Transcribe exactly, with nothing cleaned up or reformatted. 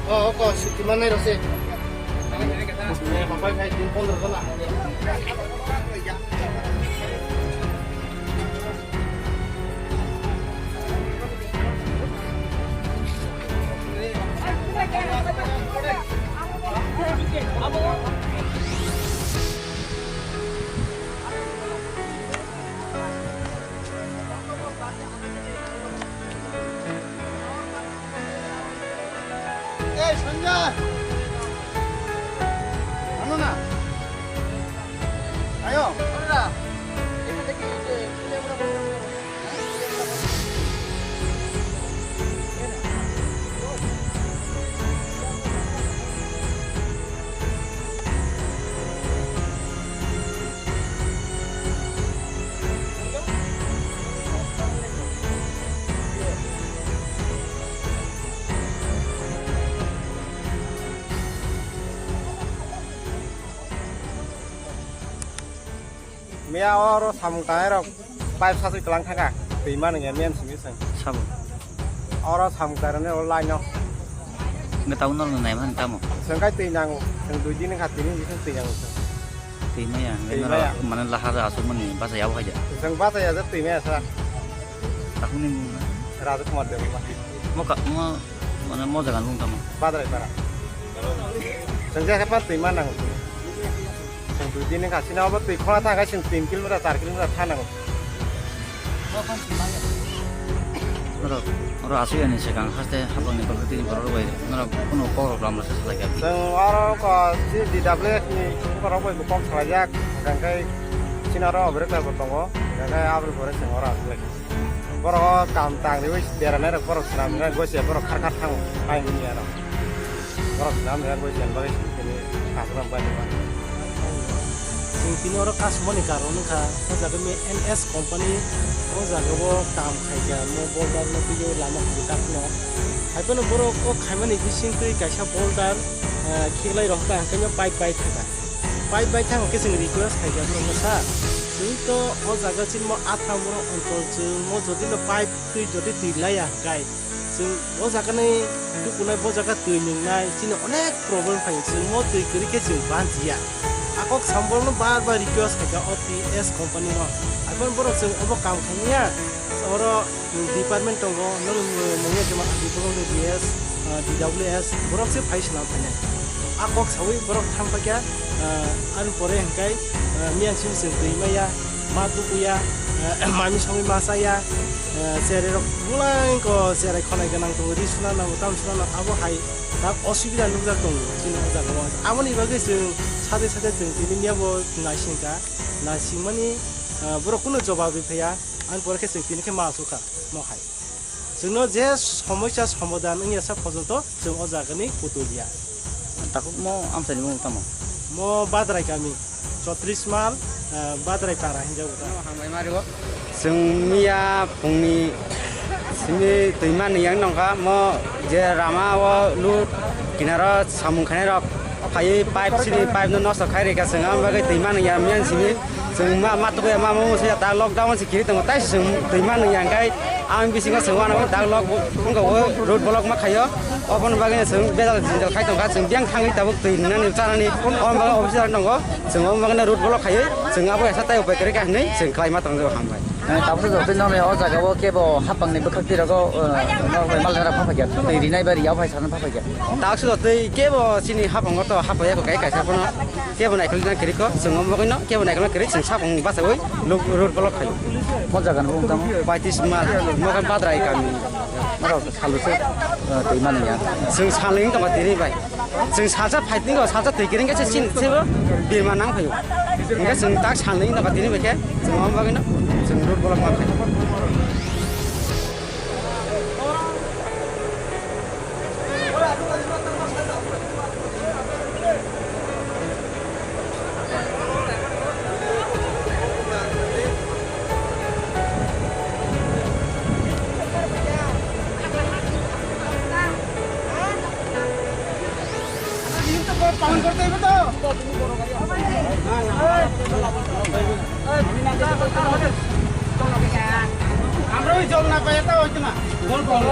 Oh, kok siti mana rose? Eh, papai kai tin pondro kala. Ei, Sanjay! Ano na? Ayo! Miya oro samung tanai rok pipe sasui tlang thangkha, twi mani ya miyan simi seng. Sabo. Oro samung tanai o line o. Nge tau nor nai man tamo. Seng kai twi nangu, seng dui din kha tini bising twi nangu seng. Twi maya, nge Twi nor maya. Mana lahar asuk mani basa yau haja. Seng basa ya twi maya sa. Takuni mung. Raja Kumar Debbarma. Mo ka, mo, mana mo jagan mung tamo. Badrai para. Seng ja kha pa twi man nangu. Seng dui din kha sini obo twi khona thangkha seng tin kilometer, char kilometer thanango. Oro, oro asui ani sekang haste habang ni bagwi tini borok bai norok kuno kok rok lam rasa salai kha. Seng oro ko si D W S ni borok bai kok salai jak, hingkai sini oro obrek bai bo tongo, hingkai abri pore seng oro asui lai. Borok kam tang riwi beranai rok borok swnam rok goi se borok khar khar thango, ai ni aro. Borok swnam rok goi se bagwi sini sini kasu ram bai ba. Chwng tini oro kasumani karon wngkha, o jaga mi N S company, o jaga o kam khaikha, mo boulder no twiwi lama khubi takno. Haiphano borok o khaimani bisingtwi kaisa boulder, eh, khiklai rok ta hwnkhe pipe bai thangkha. Pipe bai thang khe chwng request khaikha borokno, sir, chwng to o jaga chini mo atham borok onchol chwng mo jodi no pipe twi jodi twi laiya hwnkhe chwng o jaga ni tukunai bo jaga twi nwngnai chini onek problem phaio, chwng mo twi kwrwi khe chwng banchiya. A kok sam borokno bar bar request khaikha o T S company no. Aphano borok chwng obo kam khaimya, oro department tongo, nang mungya khe ma department D S, ah, D W S, borok se phai swnam phainai. A kok sawi borok thang paikha, ah, ani pore hwnkhe, ah, miyang simi chwng twi maya, ma tukuya, ah, mami songwi ma chaya, ah, cherai rok bulai ko cherai khonai gwnang tongo, ri suna nango, tam suna nango, abo hai tak osubida nukjak tongo chini o jaga o. Aboni bagwi chwng sade sade chwng tini miya bo naisingkha, naisingmani, ah, borok kunu jobab rwi phaiya, ani pore khe chwng tini khe ma asukha mo hai. Chwngno je somoisa somadan wngya sak phojoto chwng o jagani kutuliya. Takhuk mo amchaini mung tamo? Mo Badrai kami, chotris mal, eh, Badrai para hinjago ta. Chwng miya phungni simi twi mani yang nongkha, mo je rama o lut kinaro samung khainai rok phaiwi pipe sini pipe no nosto khai rikha, chwng ang bagwi twi mani yang miyan simi. Chwng ma, ma tukuya ma, ma, ma, suya ta lockdown se kiri tongo, tai se chwng twi ma nung yang kai, ang bisingo chwng uanabo ta lock bo, wngkha o road block ma khaio, oboni bagwi chwng bejal jinjal khai tongkha, chwng biyang thangwi tabuk twi nwngnani chanani, oboni bagwi officer tongo, chwng oboni bagwi road block khaiwi, chwng abo esa tai upai kwrwi kha hinwi chwng khlai ma tongjago, hambai. Tabuk joto no o jaga o kebo hapang ni bwkhak twi rogo, eh, no bai mal na pha pha kya. Twi rinai bai riya phai sana pha pha kya. Tabuk joto twi kebo chini hapang o to hapang ya ko kai kaisa kono kebo naikhol na kiri ko chwng o mogwi no kebo naikhol na kiri chwng sapang basa oi luk road block khai. Mo jaga no bung tamo. Paitis mal mo kan padrai kami. Maro salu se, eh, twi mani ya. Chwng saleng tong tini bai. Chwng salsa fighting o salsa twi kiring khe se sin sebo birma nang phaio. Hingke chwng tak salnwi nokha tini bai khe chwng omo bagwi no chwng road block ma khaio. Amra oi jol na paya ta oi tuma. Gol gol.